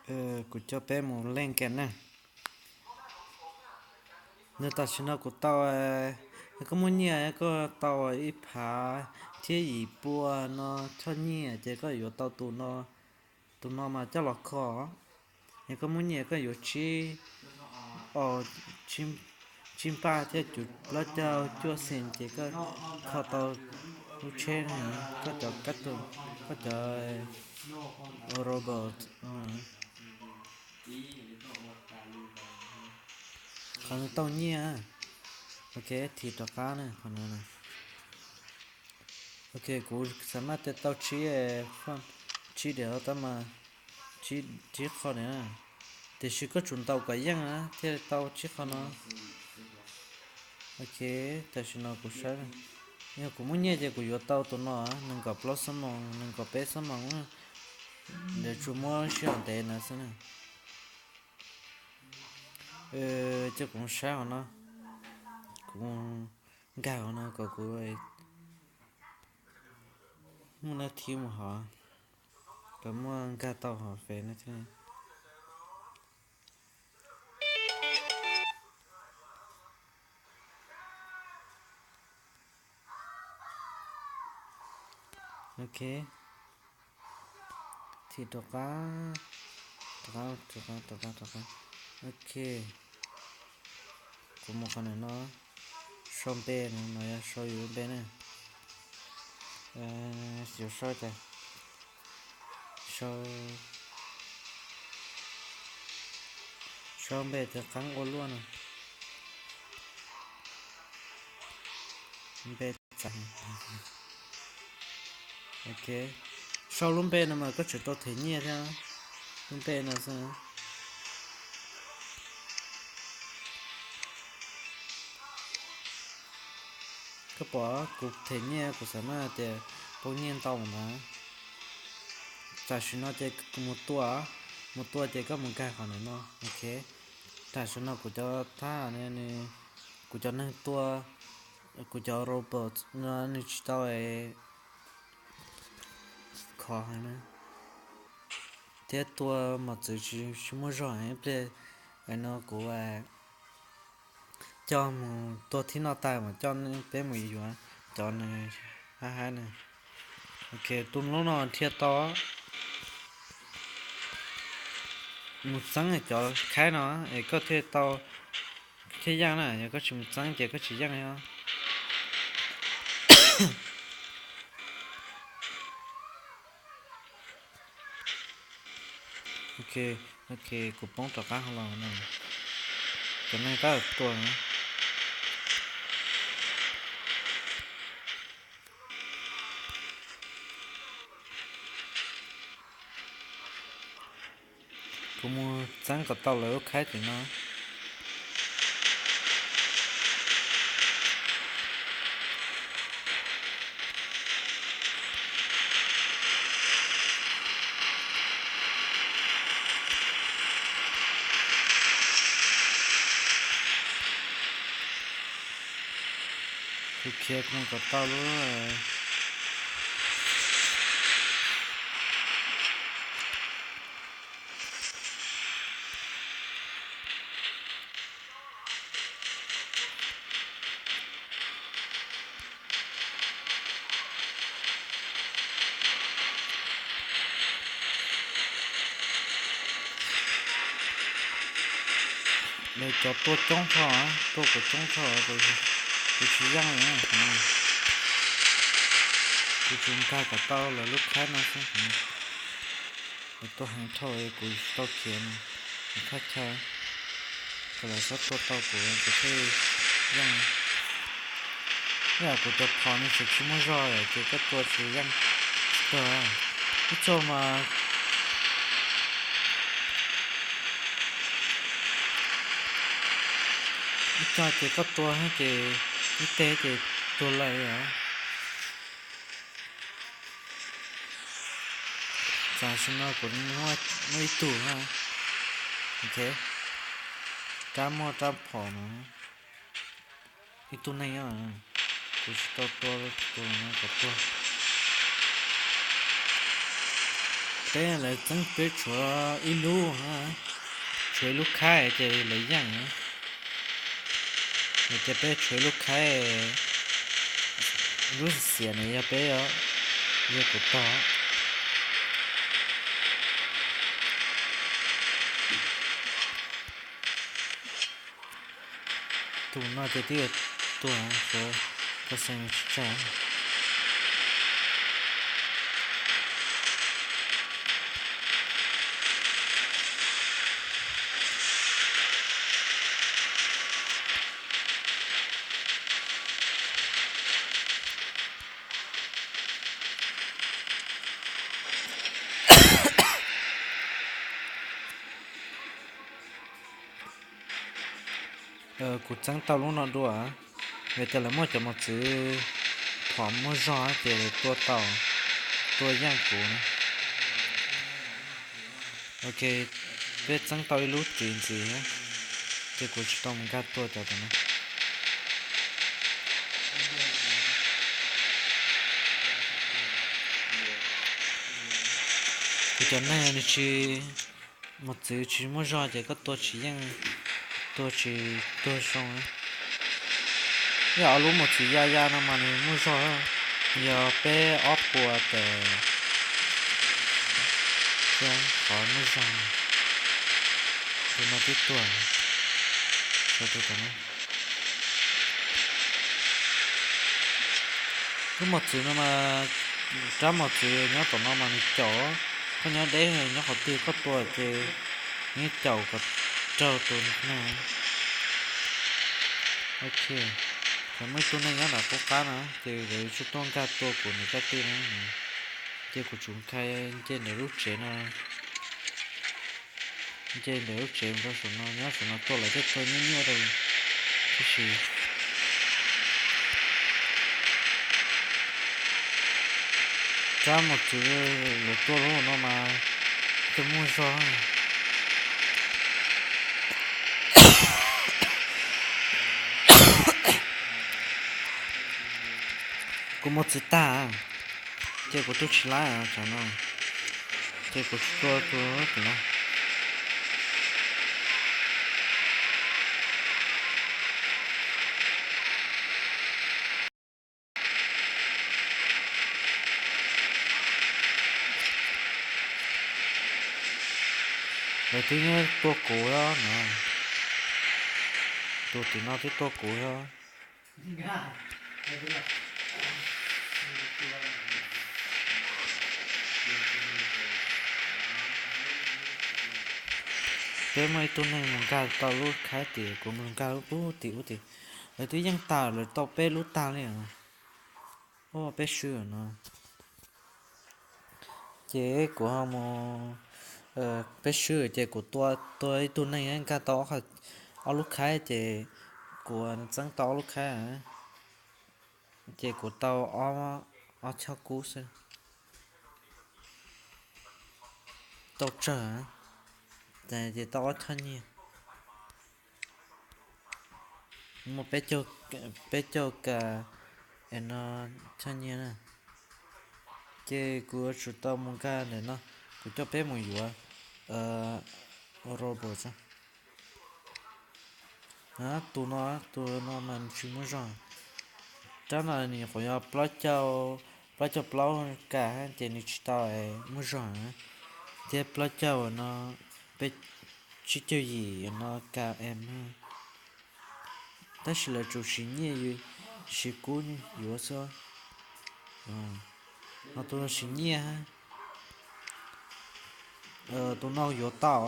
Kuv coj peb mus leej kam na. Nws tam sim no kuv tau, koj muaj nyiaj koj tau ib phav thiab yim pua no choj nyiaj ces koj yuav tau tus no, tus no mas coj los kho. Yog koj muaj nyiaj koj yuav tsib, tsib npaj thiab cuv plaub caug cuaj xees ces koj kho tau lub tsheb, koj cov kab tus, koj cov robot. Qhov no tau nyiaj. Ok, thim rov qab na qhov no. Ok, kuv xav maj tias tau tsib, tsib diam tab mas tsib qho na. Tiam sis koj tsum ntaus kom yeej na thiaj li tau tsib qho no. Ok, tam sim no kuv saib, yog kuv muaj nyiaj ces kuv yuav tau tus no, nees nkaum plaub xuab moos, nees nkaum peb xuab moos, yuav tsum muab sij hawm ntev no xwb na. Ces kuv saib hauv no, kuv nkag hauv no kom kuv muaj nab thib mus hauv, kom muaj nkag tau hauv fem no thiab. Ok, thim rov qab, rov qab, rov qab, rov qab, rov qab. Ok, kuv mus qhov no, sau npe no, yog sau yus npe na. Yuav sau cas? Sau, sau npe cov qeeb ua luaj no. Npe txav. Ok, sau lub npe no mas koj tseem tau them nyiaj thiab. Lub npe no xwb. Koj pom kuv them nyiaj kuv xav maj tias poob nyiaj ntau ntag. Tam sim no ces mus tua, mus tua ces koj mus nkag qhov ntawm no. Ok, tam sim no kuv cov thab, kuv cov neeg tua, kuv cov robot no nws tsis tau khov heev na, thiab tua mos txwv tsis muaj zog ib pliag. No kuv coj mus tua thib no tag mas coj peb mus yuav cov nws hab hab na. Ok, tus lub no thiaj tau mus txeeb cov khaib no es koj thiaj tau, thiaj yeej na. Yog koj tsis mus txeeb ces koj tsis yeej os. Ok, ok, kuv poob rov qab hauv los no. Cov neeg tab tom tua na. Kuv mus txeeb kom tau lawv lub khaib tim no. Kuv khiav mus kom tau lub. Cov tua coob tho, tua kuv coob tho, kuv tsis yeej li. Kuv tsuas nkag kom tau lawv lub khaib no xwb. Lawv tua heev dhau kuv tsis tau khiav, kuv thaj chaw kom lawv txhob tua tau kuv, kuv thiaj yeej. Ib yam kuv cov phom no tseem tsis muaj zog ces koj tua tsis yeej tsis tau. Ib txoj mas, ib txoj ces koj tua ces ib teg ces tuag lawm os. Tam sim no kuv muaj ib tug, rab muaj rab phom no, ib tug neeg, kuv tsis tau tua tus no kom tuag. Peb lawv txeeb peb tshuav ib lub, tshuav ib lub khaib ces lawv yeej. Ces peb tshuav ib lub khaib, lub xiav ne yog peb, yog kuv tog. Tus no ces twb yuav tuag, koj xeem tsis tsawg. Kuv txeeb tau lub no dua, vim tias lawv muaj cov mos txwv phom muaj zog ces lawv tua tau, tua yeej kuv. Ok, peb txeeb tau ib lub txiv ntxiv, ces kuv tsis tau mus nkag tua cov tom no. Kuv cov neeg nws tsis, mos txwv tsis muaj zog ces koj tua tsis yeej, tua tsis tuag zoo. Yog ob lub mos txwv ya ya no mas nws muaj zog, yog peb ob puas tawm thiab qhov muaj zog. Tus no twb tuag, tus tom no. Lub mos txwv no mas, rab mos txwv nyob tom no mas nws caum, koj nyob deb nyob qhov twg koj tua ces nws caum kom raug tus neeg. Ok, thaum muaj ib tug neeg nyob nram qub qab no ces lawv tsuas tuaj nkag tua kuv nws kab tij na, ces kuv tsum khai nce ntawm lub tsev no. Nce ntawm lub tsev mus rau saum no, nyob saum no tuaj lawv thiaj tuaj nyuaj nyuaj rau. Tiam sis rab mos txwv lawv tua lub no mas coj muaj zog. Kuv mos txwv tag, ces kuv twb tsis laib tsam no, ces kuv tsis tua tus tim no. Lawv twb tua kuv no, tus tim no twb tua kuv os. Peb muaj ib tug neeg mus nkag tau lub khaib tim, kuv mus nkag lub pug tim ub tim. Lawv twb yeej tag, lawv tau peb lub tag li. Peb swb no. Ces kuv ho mus, peb swb ces kuv tua, tua ib tug neeg nkag tau ob lub khaib ces kuv txeeb tau ob lub khaib, ces kuv tau ob choj kub xwb. Tau tsawg, ces tau ob choj nyiaj. Muaj peb caug ka es no choj nyiaj na. Ces kuv yuav tsum tau mus nkag ntawm no, kuv coj peb mus yuav robot. Tus no, tus no mas nws tsis muaj zog. Rab no nws nyuam qhuav yog plaub caug, plaub caug plaub ka ces nws tsis tau muaj zog. Thiab plaub caug no, peb, tsib caug yim no ka em. Tab sis lawv tsuas siv nyiaj, siv kub yuav xwb. Ho tus no siv nyiaj, tus no yuav tau.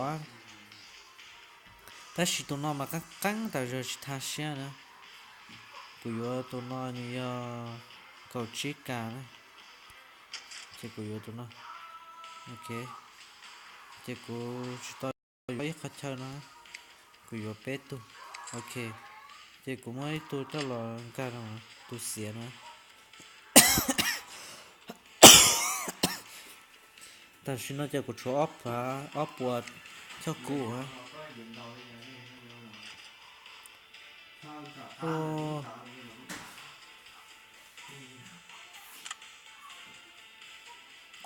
Tab sis tus no mas qeeb qeeb tas zog tsis tha siab na. Kuv yuav tus no nws yog kaum tsib ka na. Ces kuv yuav tus no. Ok. Ces kuv tsis tau yuav ib qhov chaw no. Kuv yuav peb tug. Ok. Ces kuv muab ib tug coj los nkag rau tus xiav no. Tam sim no ces kuv tshuav ob phav, ob puas choj kub.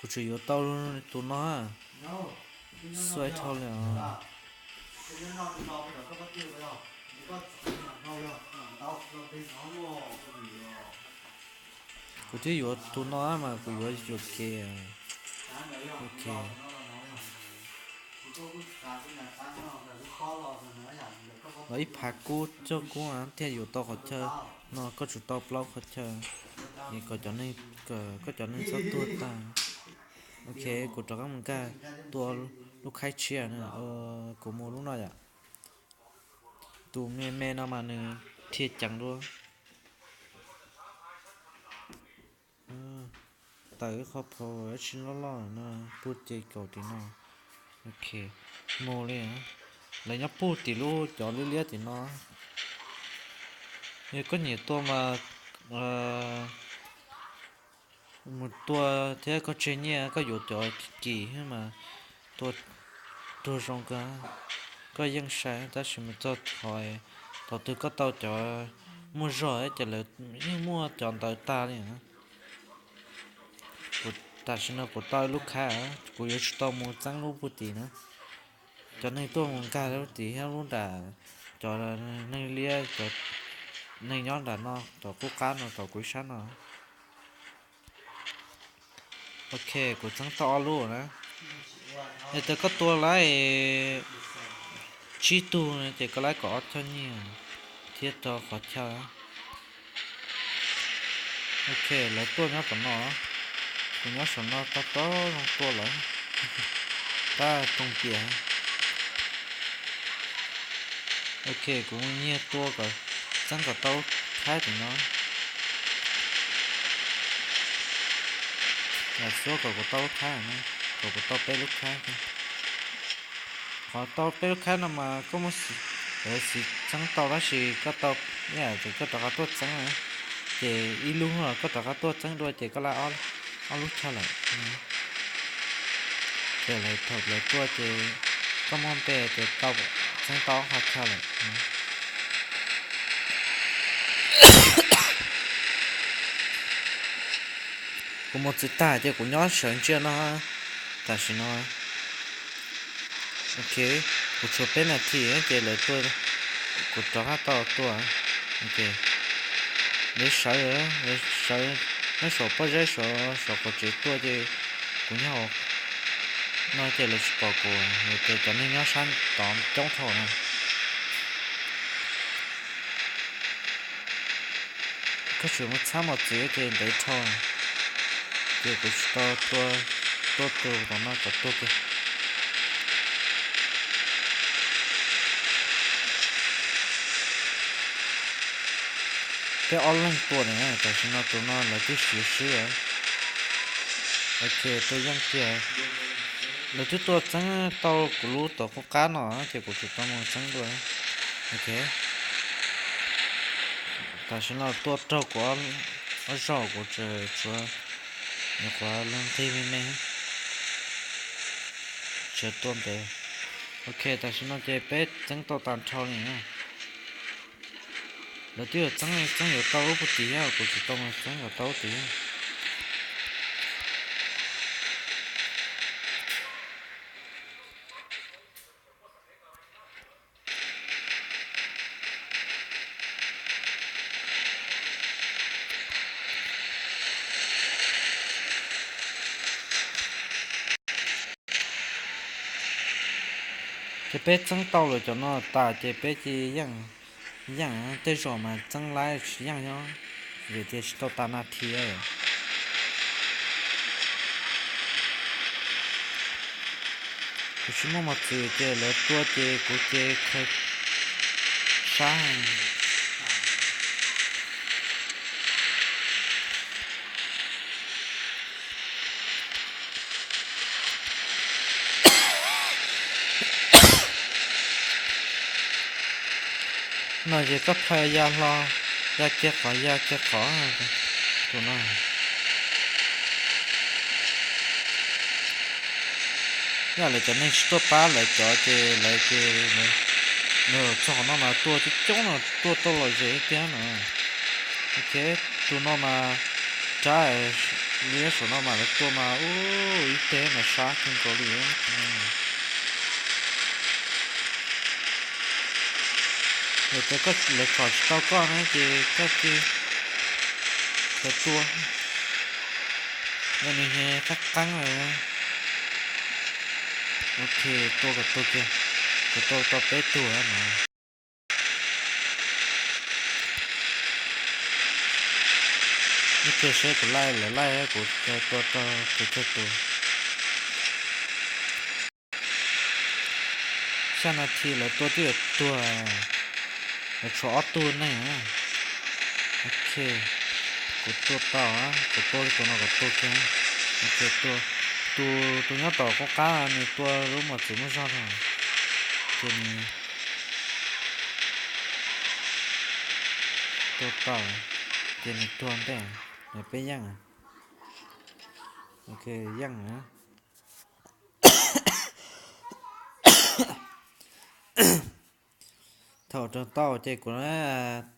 Kuv tseem yuav tau tus no, xuav dhau li os. Kuv twb yuav tus no mas kuv yuav yuam kev. Ok. Los ib phav kub coj kub thiaj yuav tau qhov chaw no, koj tsum tau plaub qhov chaw, es kom koj cov neeg txhob tuag tag. Ok, kuv rov qab mus nkag tua lub khaib tshiab na, kuv mus lub no yom. Tus me me no mas nws dhia ceev dua. Tawm ib qho phaum dab tsi loj loj no puag tim kaum tim no. Ok, mus li. Lawv nyob puag tim lub cov liab liab tim no. Yog koj nyiam tua mas mus tua thiab koj tseg nyiaj, koj yuav cov kim mas tua tuag zoo kawg. Koj yeej sai tab sis mus txog thaum, thaum twg koj tau cov muaj zog ces lawv yeej muaj cov ntawd tag li. Tam sim no kuv tau lub khaib, kuv yuav tsum tau mus txeeb lub puag tim na. Cov neeg tuaj mus nkag lub tim thiab lub nram, cov neeg liab, cov neeg nyob nram no, tom qub qab no, tom kuv ib sab no. Ok, kuv txeeb tau ob lub na. Yog tias koj tua laib tsib tug ces koj laib kom ob choj nyiaj thiab rau qhov chaw. Ok, lawv tuaj nyob tom no, kuv nyob saum no tau tau zoo tua lawm. Tab toog pias. Ok, kuv nyiag tua kom txeeb kom tau khaib tim no. Lam xuab kom kuv tau lub khaib, kom kuv tau peb lub khaib. Qhov tau peb lub khaib no mas koj muab, lawv siv txeeb tau tab sis koj tau, ces koj rov qab tuaj txeeb, ces ib lub koj rov qab tuaj txeeb dua ces koj laib ob lub chaw lawm. Ces lawv thaum lawv tuaj ces koj muab npe ces tau, txeeb tau ob qho chaw lawm. Kuv mus txiv tag ces kuv nyob sawv ntsia no tam sim no. Ok, kuv tshuav peb nas this ces lawv tuaj, kuv rov qab tau tuaj. Ok, lawv sawv, lawv sawv nyob saum pob zeb saum, saum qaum tsev tuaj ces kuv nyob hauv no ces lawv tsis pom kuv, ces cov neeg nyob sab tod coob dhau na. Koj tseem muaj txhab mos txwv ces ntev dhau, ces kuv tsis tau tua, tua tus tom no kom tuag kiag. Peb ob leeg tua na, tam sim no tus no lawv twb siav swb lawm. Ok, tua yeej kiag. Lawv twb tua txeeb tau kuv lub tom qub qab no ces kuv tsum tau mus txeeb dua. Ok, tam sim no tua raug kuv ob zaug, kuv tseem tshuav nyuam qhuav leeg nqig me me, tseem tua ntev. Ok, tam sim no ces peb txeeb tau tag nrho li na. Lawv twb yuav txeeb, txeeb yuav tau lub puag tim, kuv tsis tau mus txeeb yuav tau lub tim. Ces peb txeeb tau lawm cov no tas ces peb cia li yeej, yeej tej zaum mas txeeb laib tsis yeej nyob, vim tias tsis tau tas nas this. Kuv tsis muaj mos txwv ces lawv tua ces kuv ces khaws sab. No ces koj phaj ya hlo, ya kiag qhov ya kiag qhov. Tus no yog lawv cov neeg tsis tuaj pab lawv cov ces lawv ces nws txog qhov no mas tuaj coob coob no tuaj tau lom zem tiag no. Ok, tus no mas rab Liab saum no mas lawv tua mas ub ib teg mas sab kawg nkaus li. Yog tias koj lawv tsom tsis tau koj na ces koj cia li tua. Yog nws qab qeeb lawm. Ok, tua kom tua kiag, kom tua tau peb tug no. Ib pliag seb kuv laij lawv laij kuv tua tau pes tsawg tus. Xya nas this lawv tua twb yuav tuag, lawv tshuav ob tug neeg. Ok, kuv tua tau, kuv tua li tus no kuv tua kiag. Ok, tus, tus nyob tom qub qab nws tua lub mos txwv muaj zog no, ces nws tua tau, ces nws tuag ntej, nws peb yeej. Ok, yeej na. Thaum raug tau ces kuv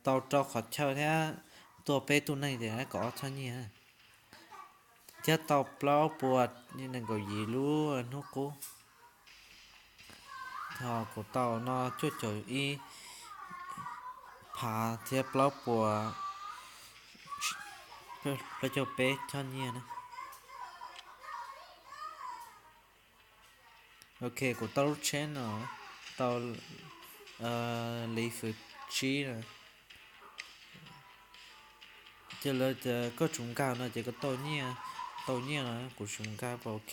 tau rau qhov chaw thiab tua peb tug neeg ces kom ob choj nyiaj, thiab tau plaub puas nees nkaum yim lub hnub qub. Thaum kuv tau no cuaj caum ib phav thiab plaub puas plaub caug peb choj nyiaj na. Ok, kuv tau lub tsheb no, tau li fwv tsib na. Ces lawv tias koj tsuas nkag no ces koj tau nyiaj, tau nyiaj no, kuv tsuas nkag pas ok.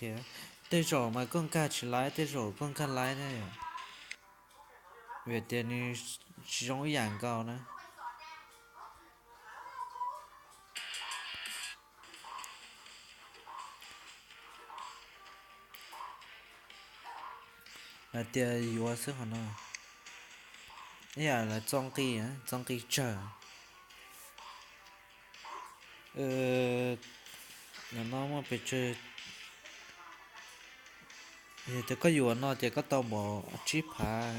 Tej zaum mas koj nkag tsis laib, tej zaum koj nkag laib thiab yom. Vim tias nws tsis zoo ib yam nkaus na. Lawv tias yuav xwb qhov no. Ib yam lawv txo nqi, txo nqi tsawg. Nim no muaj pes tsawg, yog tias koj yuav no ces koj tau npaum tsib phav.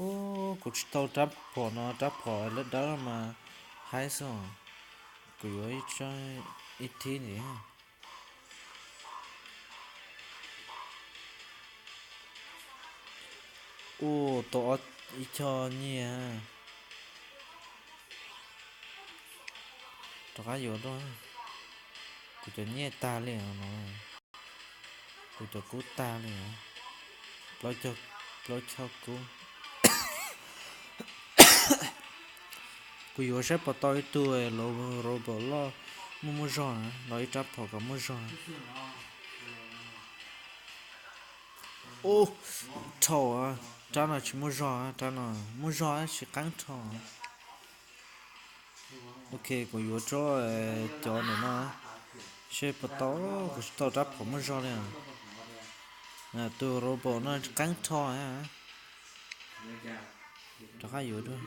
Ub, kuv tsis tau rab phom no, rab phom lawv dawb mas haib xwb. Kuv yuav ib thib ntxiv. Ub, tau ib choj nyiaj. Rov qab yuav dua. Kuv cov nyiaj tag li no. Kuv cov kub tag li. Plaub choj kub. Kuv yuav saib puas tau ib tug robot loj muaj muaj zog na, los ib rab phom kom muaj zog. Ub, rhau, rab no tsis muaj zog, rab no muaj zog tsis qeeb rhau. Ok, kuv yuav tsob cov ntawm no seb puas tau, kuv tsis tau rab phom muaj zog li. Tus robot no qeeb rho. Rov qab yuav dua.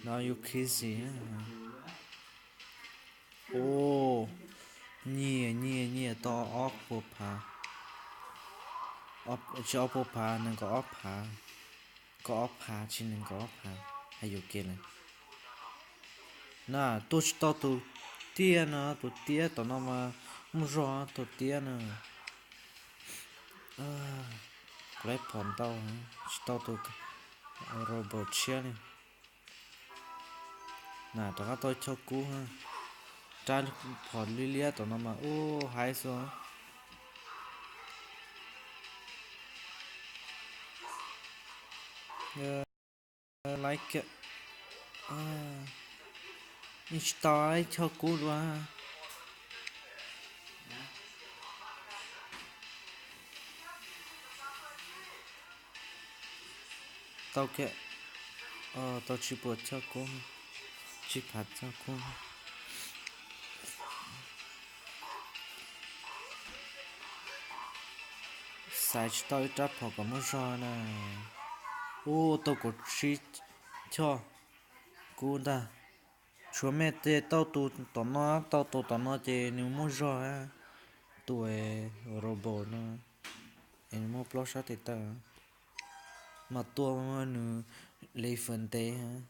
No yuav khiv xim. Ub, nyiaj nyiaj nyiaj tau ob puas phav. Tsis ob puas phav, nees nkaum ob phav. Kaum ob phav tsis nees nkaum ob phav, hais yuam kev lawm. Na, tua tsis tau tus tiab no, tus tiab tom no mas muaj zog tus tiab na. Kuv laib phom ntau, tsis tau tus robot tshiab li. Na, rov qab tau choj kub, rab phom liab liab tom no mas ub haib xwb. Like, yeej tsis tau ib choj kub dua. Tau kiag, tau tsib puas choj kub, tsib phav choj kub. Xaiv tsis tau ib rab phom kom muaj zog na. Ub, tau kaum tsib choj kub ntag. Tshuav mej tej tau tus tom no, tau tus tom no ces nws muaj zog, tus robot no, es nws muaj plaub sab tes taw, mas tua nws li fawm ntev.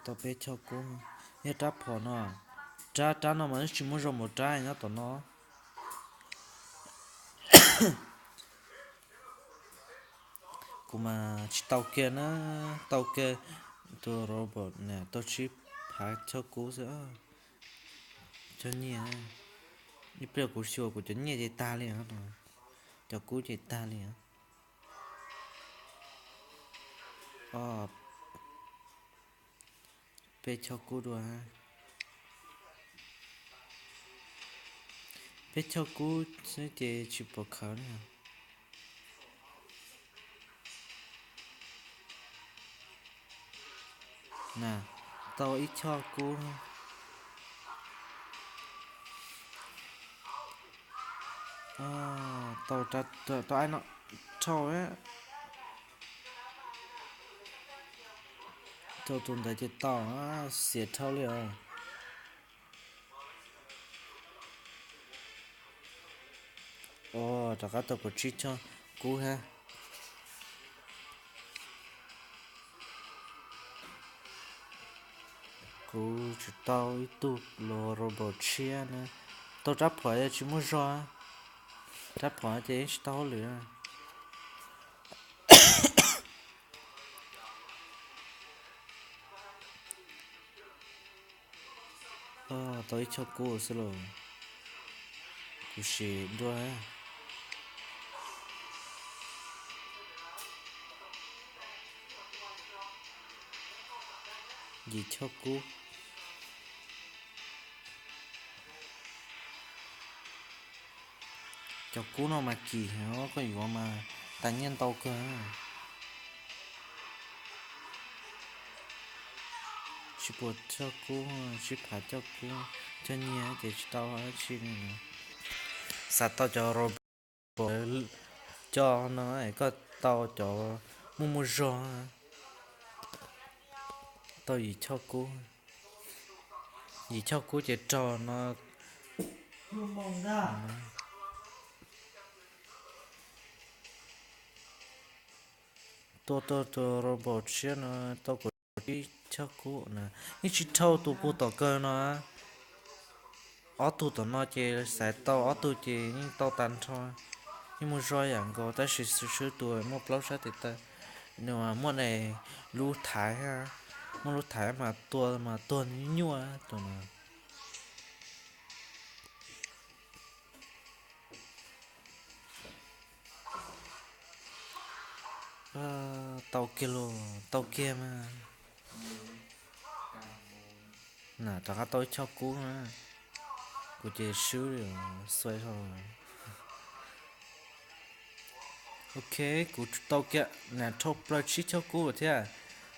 Tau peb choj kub, yog rab phom no, rab rab no mas tsis muaj zog npaum rab nyob tom no. Kuv mas tsis tau kiag na, tau kiag tus robot na tau tsib phav choj kub xwb. Choj nyiaj, ib pliag kuv xyuas kuv cov nyiaj ces tag li, cov kub ces tag li. Peb choj kub dua, peb choj kub xwb ces tsis pom khawv li. Na, tau ib choj kub. Tau, tau aib no, rhau, tau tus ntawd ces tau, xiam dhau li os. Rov qab tau kaum tsib choj kub hab. Kuv tsis tau ib tug los robot tshiab na. Tau rab phom tsis muaj zog, rab phom ces yeej tsis tau hauj lwm. Tau ib choj kub xwb los, kuv sim dua. Yim choj kub. Cov kub no mas kim heev, koj yuav mas tas nyiaj ntau kawg. Tsib puas choj kub, tsib phav choj kub, choj nyiaj ces tsis tau dab tsi li. Xav tau cov robot coj no es koj tau cov muaj muaj zog. Tau yim choj kub, yim choj kub ces raug no. Tua tau tus robot tshiab no tau kaum tsib choj kub na, yeej tsis dhau tus puag tom kawg no. Ob tug tom no ces xaiv tau ob tug ces yeej tau tag nrho, yeej muaj zog yam nkaus tab sis swb tus muaj plaub sab tes taw, nws muaj lub thaiv, muaj lub thaiv mas tua mas tuag nyuaj tus no. Tau kiag los tau kiag mas. Na, rov qab tau ib choj kub na. Kuv ces swb li, xuav hlo. Ok, kuv tau kiag na, dhau plaws tsib choj kub thiab.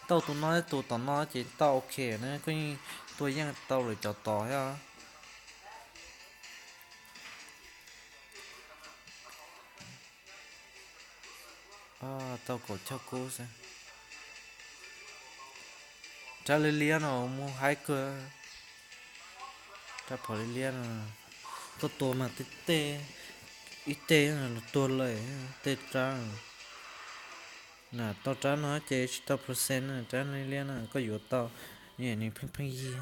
Tau tus no tus tom no ces tau ok na, koj yeej tua yeej tau lawm cov tod thiab. Tau kaum choj kub xwb. Rab liab liab no muaj haib kawg. Rab phom liab liab no, koj tua mas tej, ib teg los tuag lawm tej rab. Na, tau rab no ces tsis tau percent na, rab liab liab no koj yuav tau, nws pheej pheej yig.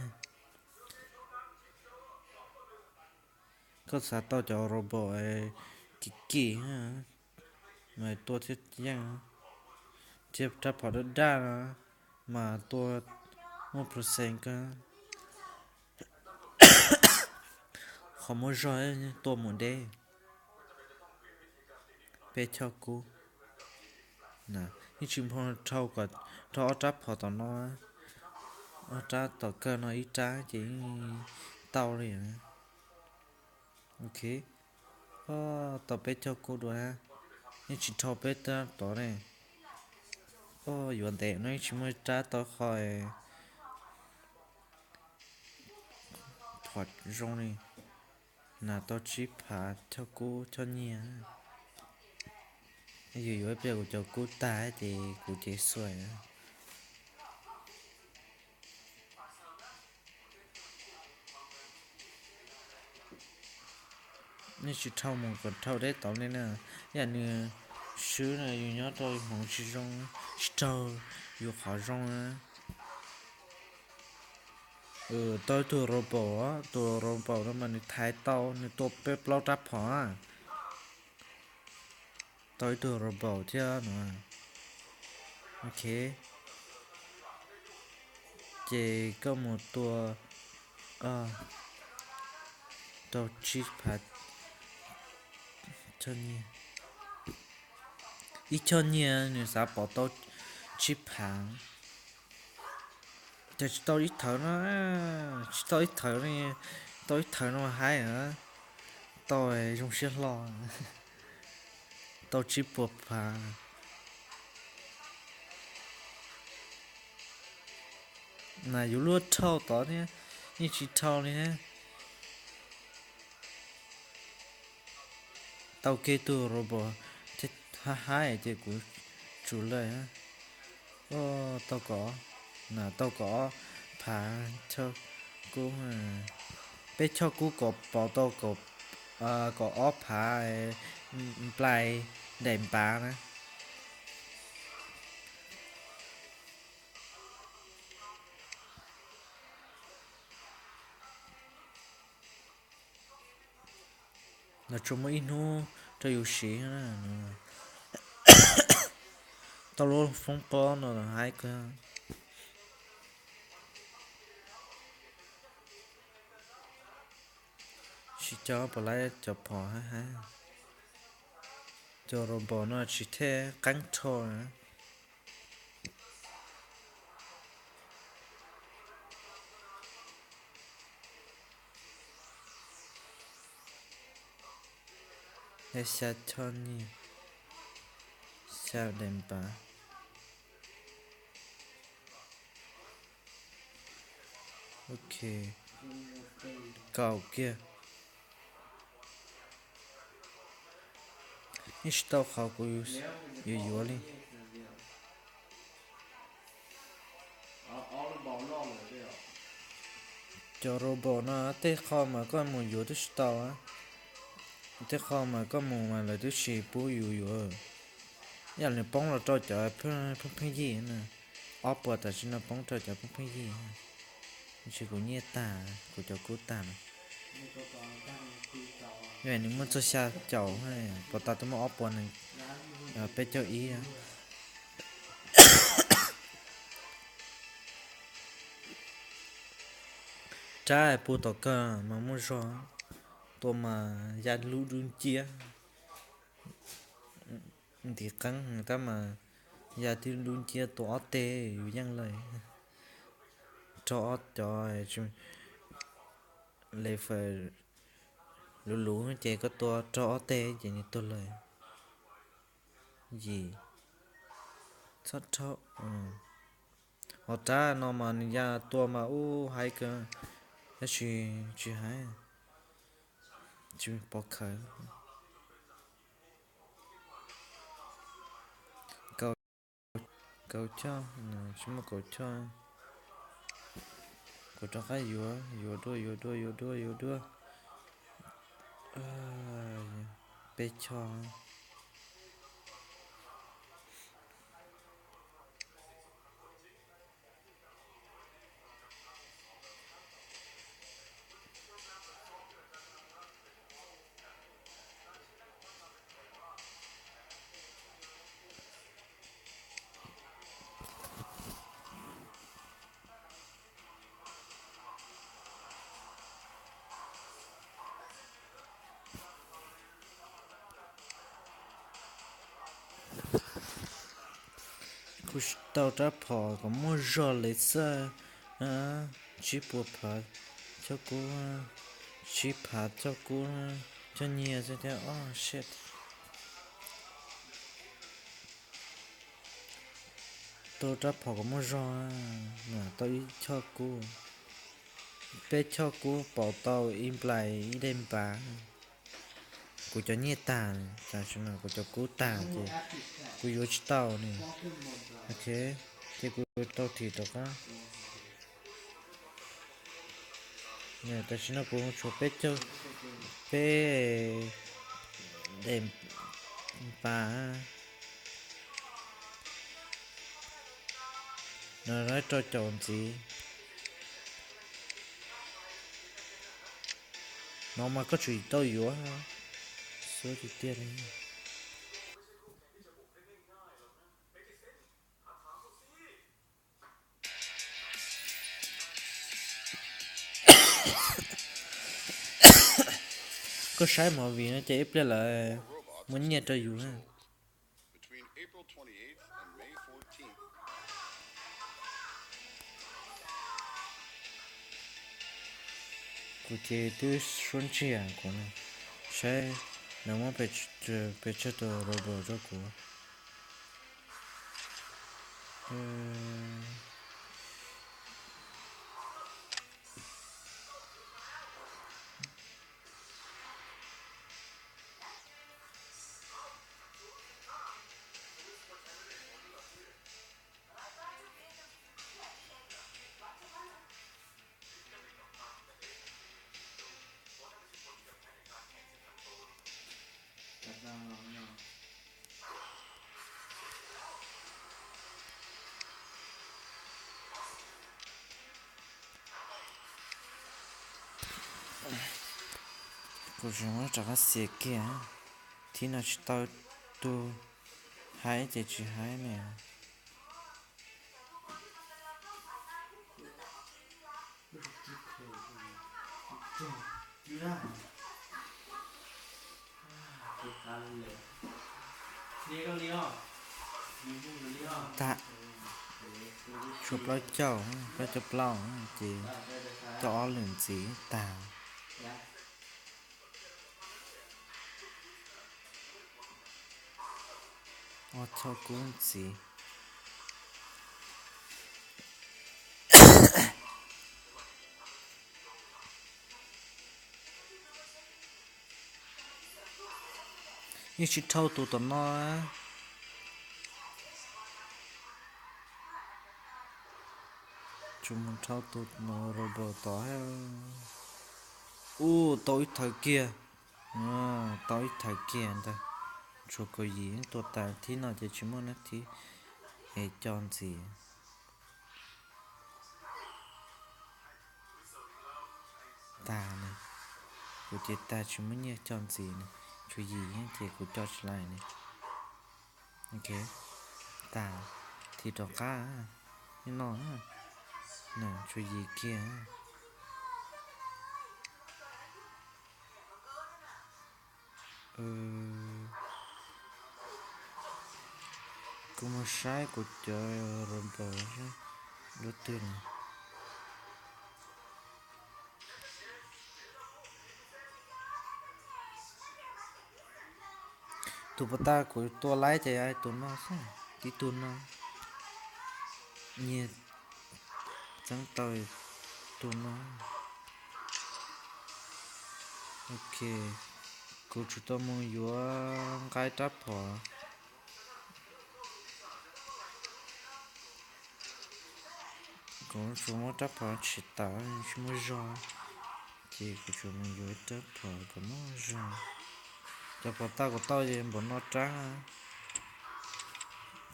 Koj xav tau cov robot kim kim mas tua thiaj yeej, thiab rab phom daj daj no mas tua muaj percent kawg. Qhov muaj zog tua mus deb. Peb choj kub. Yeej tsis nphoo dhau kom dhau ob rab phom tom no, ob rab tom kawg no ib rab ces yeej tau li. Ok, tau peb choj kub dua, yeej tsis dhau peb rab tod ne. Yuav ntev no yeej tsis muaj rab tau qhov phom zoo li. Na, tau tsib phav choj kub choj nyiaj. Yus yuav ib pliag kuv cov kub tag ces kuv ces xuas. Nej tsis dhau mus kom dhau deb tod li na. Yam nws swb na yus nyob rau hmoov tsis zoo, tsis raug yus qhov zoo na. Tau ib tug robot, tus robot no mas nws thaiv tau, nws tua peb plaub rab phom. Tau ib tug robot thiab no. Ok. Ces koj mus tua tau tsib phav choj nyiaj. Ib choj nyiaj nws xav pom tau tsib phav. Ces tsis tau ib thawv no, tsis tau ib thawv, tau ib thawv no haib, tau zoo siab hlo. Tau tsib puas phav. Mas yus luaj dhau tod thiab, yeej tsis dhau li thiab. Tau kiag tug robot thiab haib ces kuv tsum lawm. Tau kom, tau kaum ob phav choj kub, peb choj kub kom pauv tau kaum ob phav nplai daim npav na. Los tsuas muaj ib hnub rau yus siv. Tau lub foob pob no los haib kawg. Siv cov pom lawv cov phom haib haib. Cov robot no tsis thej qeeb rho na. Xya choj nyiaj, xya daim npav. Ok, kaum kiag. Yeej tsis tau qhov kuv yuav yuav li. Cov robot no tej qho mas koj mus yuav twb tsis tau, tej qho mas koj mus mas lawv twb tsis pub yus yuav. Yam li poob los rau cov pheej pheej yig na, ob puas tam sim no poob rau cov pheej pheej yig. Tab sis kuv nyiaj tag, kuv cov kub tag na. Nws muaj txog xya caum, puas tas twb muaj ob puas nees peb caug ib. Rab pug tom kawg mas muaj zog, tua mas ya lub dub nciab. Ntiv qeeb tab mas ya tib lub nciab tua ob teg yus yeej lawm. Rau ob cov le fawm luv luv ces koj tua rau ob teg ces nws tuag lawm. Yim, txhob rhaub. Hos rab no mas nws ya tua mas ub haib kawg, tab sis tsis haib, tsis pov khawv. Kaum choj, tsis muaj kaum choj. Kuv rov qab yuav, yuav dua, yuav dua, yuav dua, yuav dua. Peb choj. Kuv tau rab phom kom muaj zog li xwb. Tsib puas phav choj kub, tsib phav choj kub, choj nyiaj xwb thiab. Tau rab phom kom muaj zog, tau ib choj kub, peb choj kub pauv tau ib nplais ib daim npav. kuv cov nyiaj tag, tam sim no kuv cov kub tag ces kuv yuav tsis tau ne. Ok, ces kuv tau thim rov qab. Tam sim no kuv tshuav peb caug, peb daim npas no rau caum ntxiv. No mas koj tsum tau yuav xub tiag tiag li. Koj saib movie no ces ib pliag lawv muab nyiaj rau yus na. Kuv ces twb suab ntsiag kuv na, saib lawv muab pes tsawg tus robot rau kuv. Kuv tsis muab rov qab xiav kiag, thib no tsis tau, tus haib ces tsis haib ne. Tag, tshuav plaub caug, plaub caug plaub ces tau ob lwm ntxiv tag. Ob txhob kub ntxiv. Yeej tsis dhau tus tom no. Tsuas mus dhau tus no robot tod. Ub, tau ib thawv kiag. Tau ib thawv kiag ntag. Tshuav kaum yim tua tas, thib no ces tsis muaj nab thib es co ntxiv. Tag ne, kuv ces tag tsis muaj nyiaj co ntxiv ne, tshuav yim ces kuv co tsis laib ne. Ok, tag, thim rov qab, no, tshuav yim kiag. Kuv mus saib kuv cov robot seb lub twg lawm. Tus puas tag kuv tua laib ces tus no xwb, tib tug no. Nyiag txeeb tau tus no. Ok, kuv tsum tau mus yuav nqa rab phom. Kuv tsuas muab rab phom tsis tawm, tsis muaj zog, ces kuv tsuas mus yuav ib rab phom kom muaj zog. Cov phom tag kuv tau ces npaum no rab.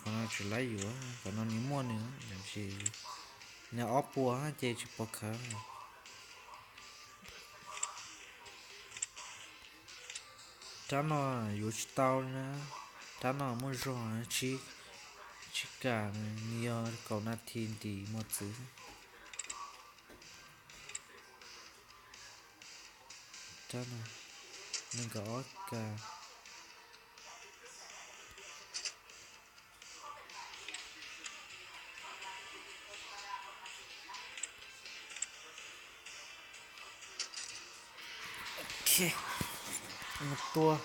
Qhov no tsis laib yuav, qhov no nws muaj nws, nws ob puas ces tsis pov khawv. Rab no yuav tsis tau li na, rab no muaj zog, tsib kas, nws yog kaum nas this ntim mos txwv. Rab no nees nkaum ob kas. Ok, mus tua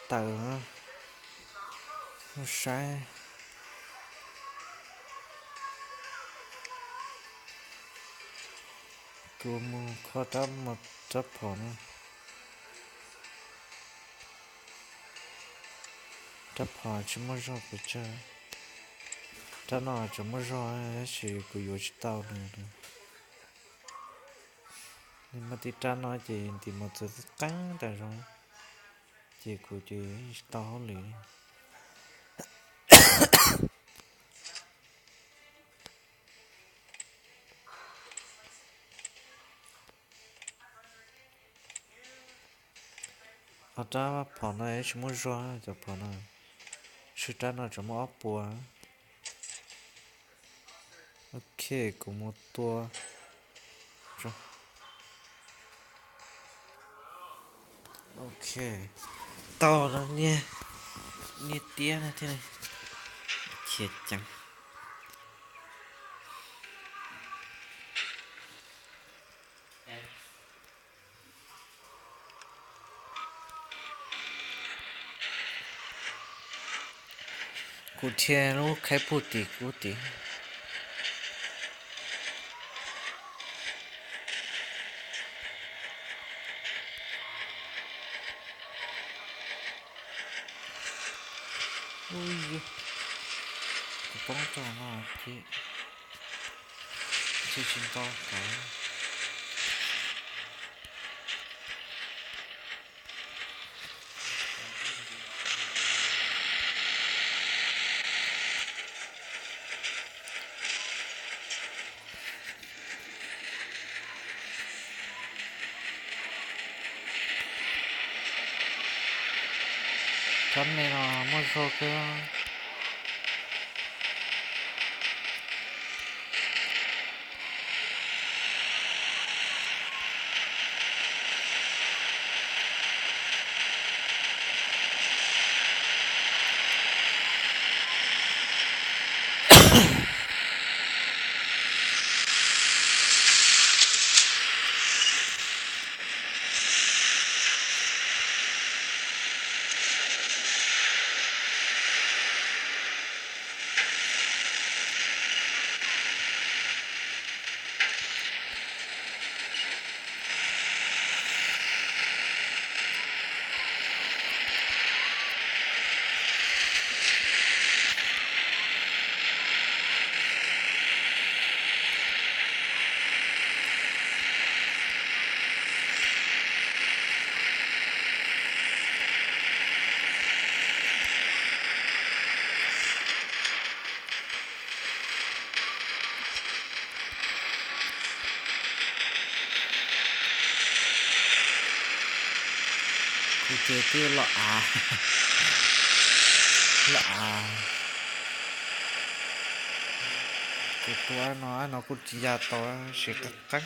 tawm, mus saib. Kuv mus kho rab, rab phom no. Rab phom tsis muaj zog pes tsawg. Rab no tseem muaj zog tab sis kuv yuav tsis tau nws. Nws muaj tib rab no ces ntim mos txwv qeeb tas zog, ces kuv ces tsis tau hauj lwm. Ho rab phom no tsis muaj zog, cov phom no, sub rab no tseem muaj ob puas. Ok, kuv mus tua. Ok, tau no, niag tiab no thiaj khiav ceev. Kuv dhia lub khaib puag tim kuv tim. Ub, kuv poob rau no ces thiaj tsis nto kav. Rab me no muaj zog kawg. Kuv ces twb los av, los av. Kuv tua no, no kuj tsis ya tau, siv qeeb qeeb,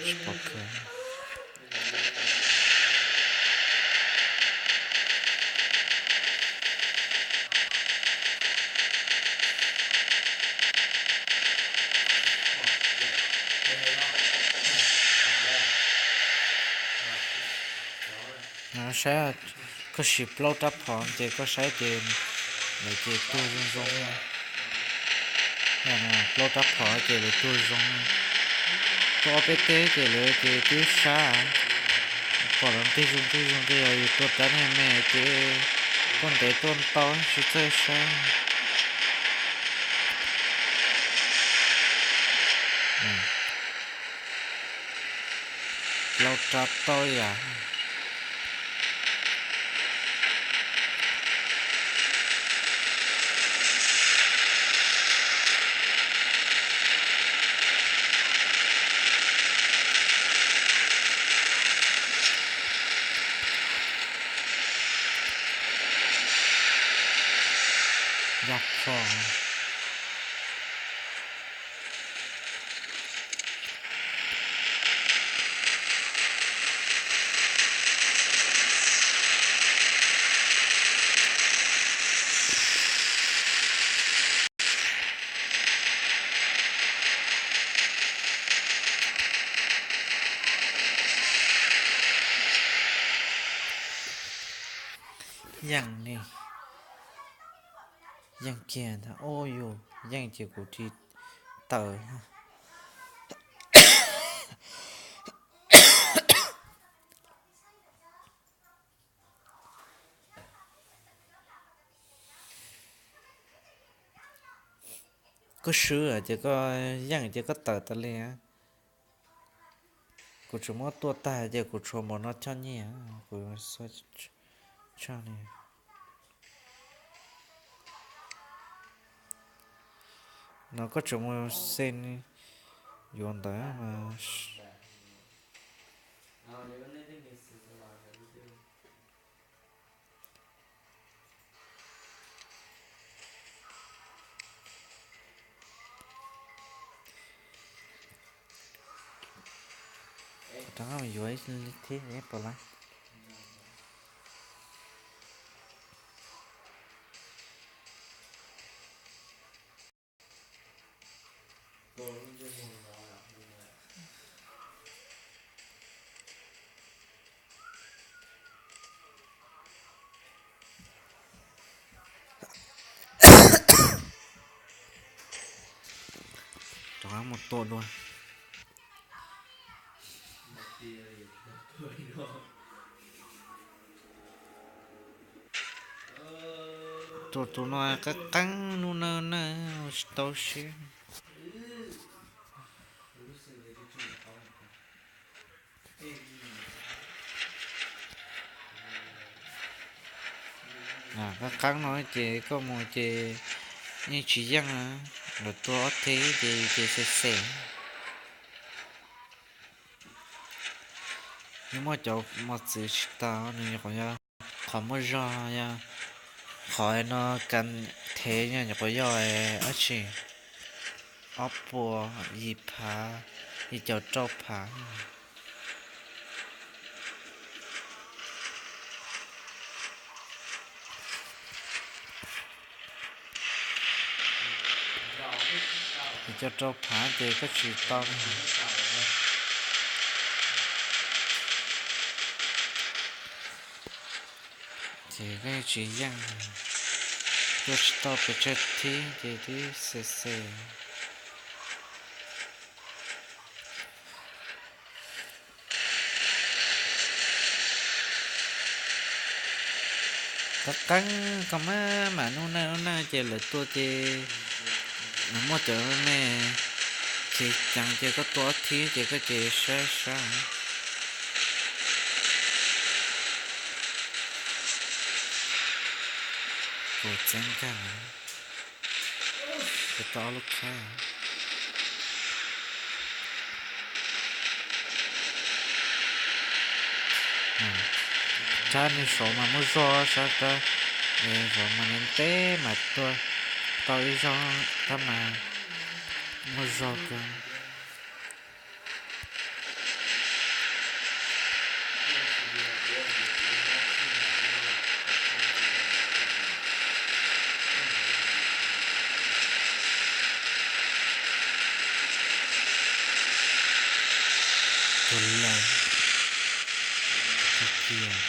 tsis pom kawg. Saib, koj siv plaub rab phom ces koj saib ces lawv ces tuag zoo zoo. Plaub rab phom ces lawv tuag zoo. Tuaj ob peb teg ces lawv ces twb sab. Pom lawv nqig zoo nqig zoo nqig, yog yus tua rab niag me ces tuaj ntev tuaj ntau tsis txawj sab. Plaub rab tau yam. Yaj kho. Yeej ne, yeej kiag ntag. Ub, yus yeej ces kuv tsis tawm. koj swb ces koj yeej ces koj tawm tas li. Kuv tsuas muab tua tag ces kuv tshuav npaum no choj nyiaj, kuv tshaj li. No koj tsuas mus xej yuav ntawd mas. Rov qab mus yuav ib thiab pom lawm. Rov qab mus tua dua. Tus tus no qeeb qeeb nub nawb, tsis tau siab. Qeeb qeeb no ces koj mus ces yeej tsis yeej, lawv tua ob thib ces ces xem xem. Yeej muaj cov mos txwv tsis tau, nws nyuam qhuav yog qhov muaj zog, yog qhov no ka thev nyuam qhuav yog dab tsi, ob puas yim phav, yim caum rau phav. Yim caum rau phav ces koj tsis tau. Ces koj tsis yeej, tua tsis tau pes tsawg thib ces twb xem xem. Qeeb qeeb koj maj mam nub nawb nub nawb ces lawv tua ces nws muaj cov me khiv ceev ces koj tua ob thib ces koj ces sab sab. Kuv txeeb kag, kuv tau ob lub khaib. Rab niag saud mas muaj zog, sab rab saud mas ntev ntev mas tua tau ib zaug tab mas muaj zog kawg. Tus laus, tus kiag.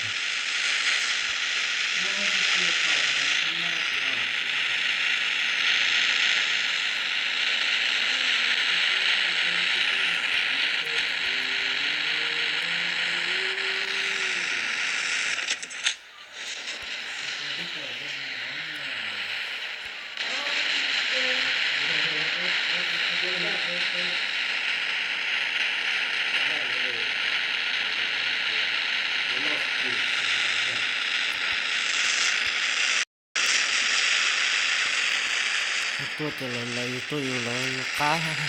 Yus tuaj ces lawv lawv yus tuaj yus lawv yus qab ib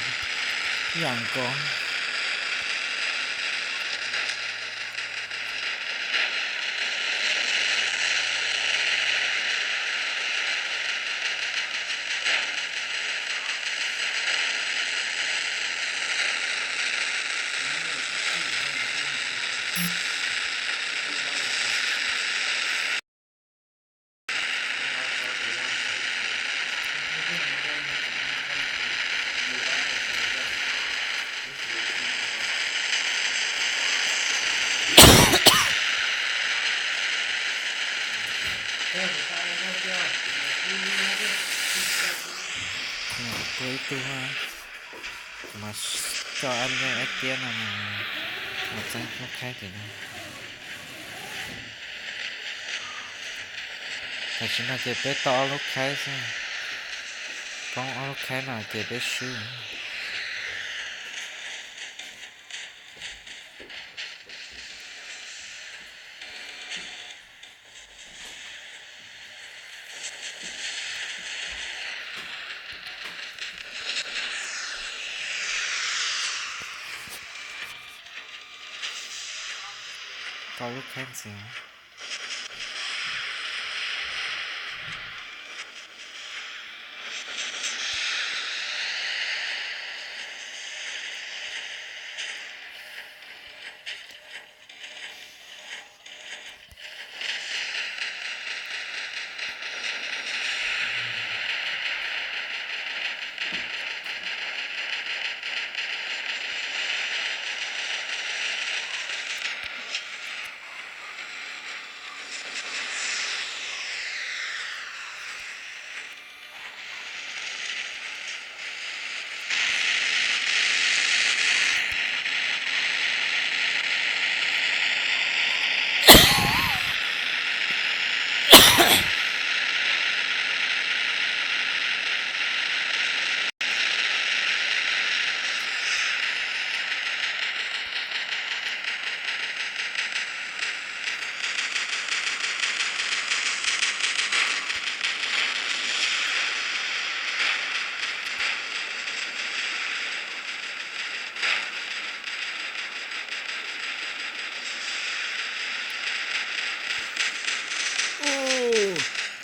yam nkaus. Tua ib tug mas coj ab leej ab tiab no mus txeeb lub khaib tim no. Tam sim no ces peb tau ob lub khaib xwb, Poob ob lub khaib no ces peb swb. Tau lub khaib ntxiv.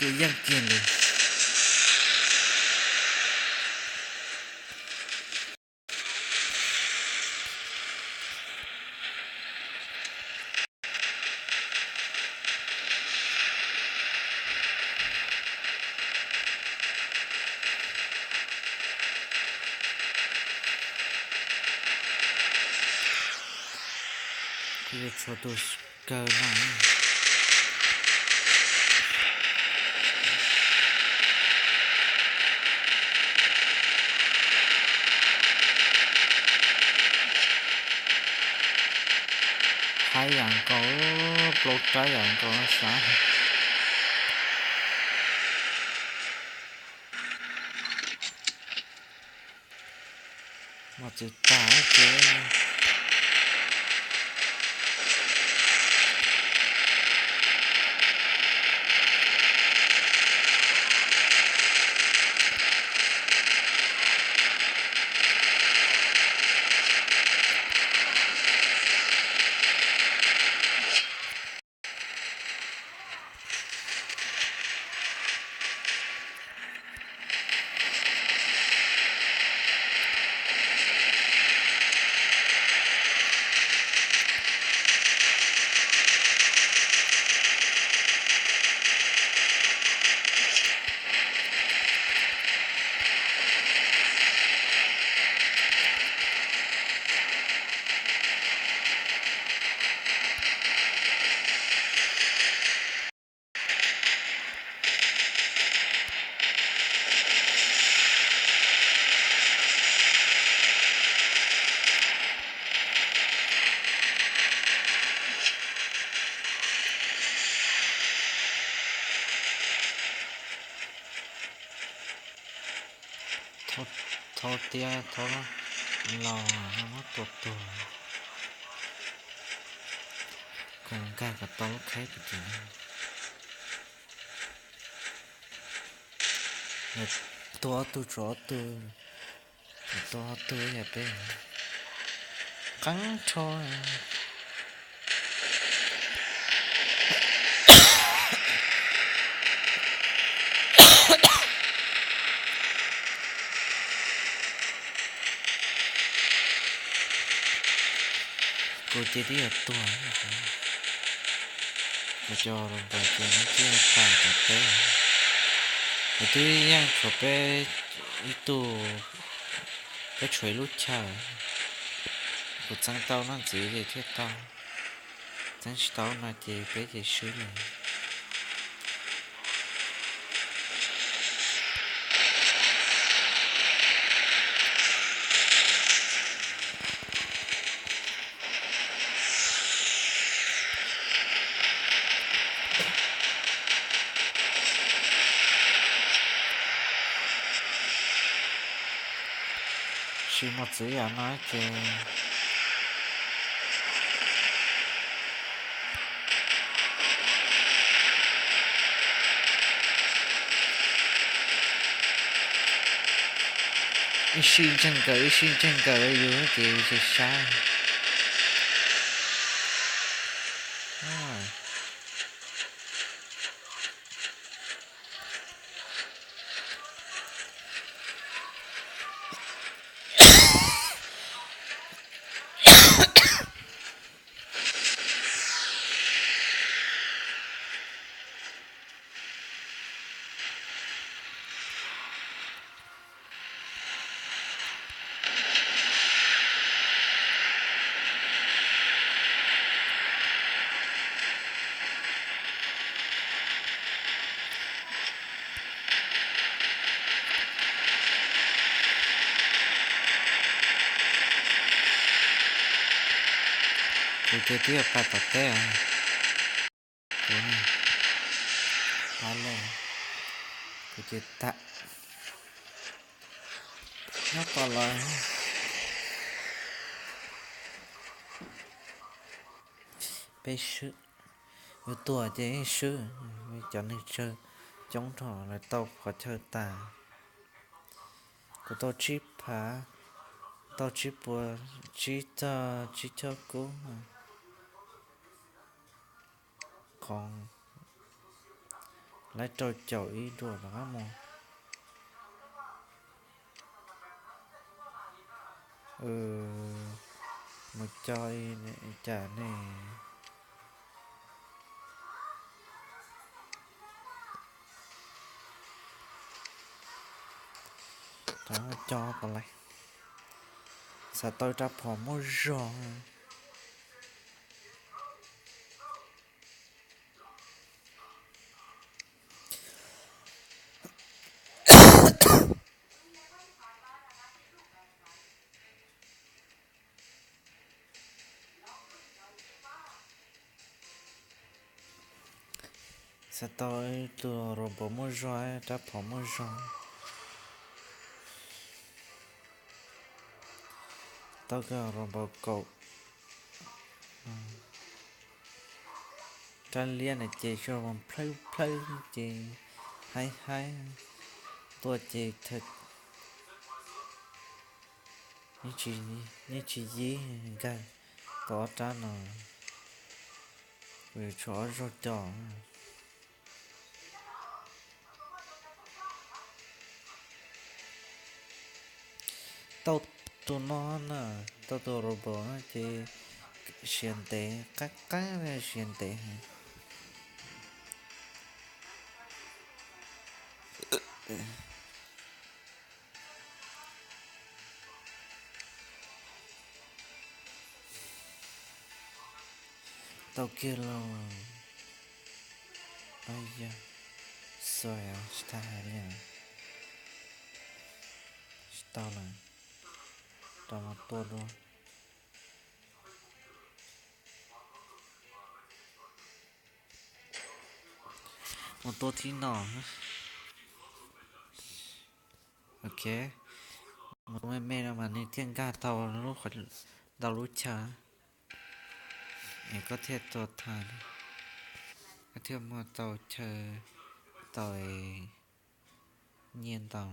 Tus yeej kiag li. Kuv yuav tshuav tus kawg no. Haib yam nkaus, plaub rab yam nkaus no sav. Mos txwv tag ces. Thov tias thov los muab tua tuag. Kuv nkag kom tau lub khaib kuv tsis, tua ob tug tsuav ob tug, tua ob tug yog peb qeeb rho. Kuv ces twb yuav tuag, kuv cov los npawg ces nws twb yuav tag tom peb. Kuv twb yeej tshuav peb ib tug, peb tshuav ib lub chaw. Kuv txeeb tau no ntxiv ces thiaj tau, txeeb tsis tau no ces peb ces swb lawm. Tsis muaj txwv yam no ces ib sij ntseeg nkawd ib sij ntseeg nkawd yus ces tsis saib. Kuv ces twb yuav pas tom teb os. Kuv, pab lej, kuv ces tam nyob tos lawv. Peb swb, yuav tuag ces yeej swb, cov neeg tsawg coob dhau lawv tau qhov chaw tas. Kuv tau tsib phav, tau tsib puas, tsib tog tsib caug kub. Qhov laib rau caum ib duam rov qab mus. Mus co cas ne. Rov co kom lais. Xav tau rab phom muaj zog. Xav tau ib tug robot muaj zog, rab phom muaj zog. Tau kawg robot kaum. Rab liab na ces zog plhawb plhawb ces haib haib, tuaj ces yeej tsis yib, nkag tau ob rab no, kuv yuav tshuav ob zaug co. Tau tus no na, tau tus robot no ces siav ntev, qab qab siav ntev heev. Tau kiag lauj. Yog, xua tsis tau hais li, tsis tau lawm, rau mus tua dua. Mus tua thib no. Ok, mus tua me me no mas nws thiaj nkag tau lub qhov, ntau lub chaw, es koj thiaj tua tag, koj thiaj muaj tau chaw, tau nyiaj ntau.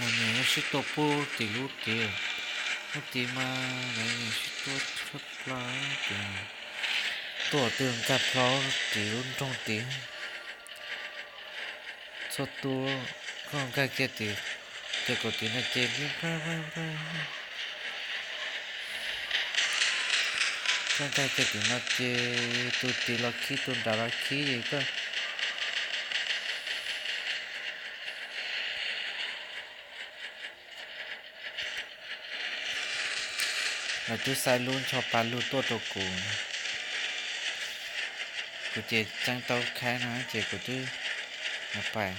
Mus niam sib tua pub tim lub kev, lub tid mas lawv niam sib tua tshaj plaws tias tuaj twg nkag plaub tim lub nroog tid. Txhua tus koj nkag kiag tim, ces kaum tim no ces, koj nkag kiag tim no ces tus tid los khib tus nrad los khib es koj Lawv twb xa lub ncho pa lug tuaj rau kuv. Kuv ces txeeb tau khaib no ces kuv twb pais.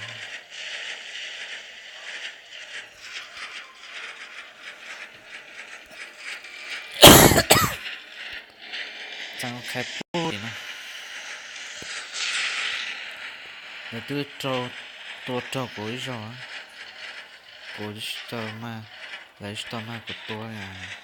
Txeeb khaib pub no. Lawv twb tua raug kuv ib zaug, kuv tsis tau, lawv tsis tau mag kuv tua li.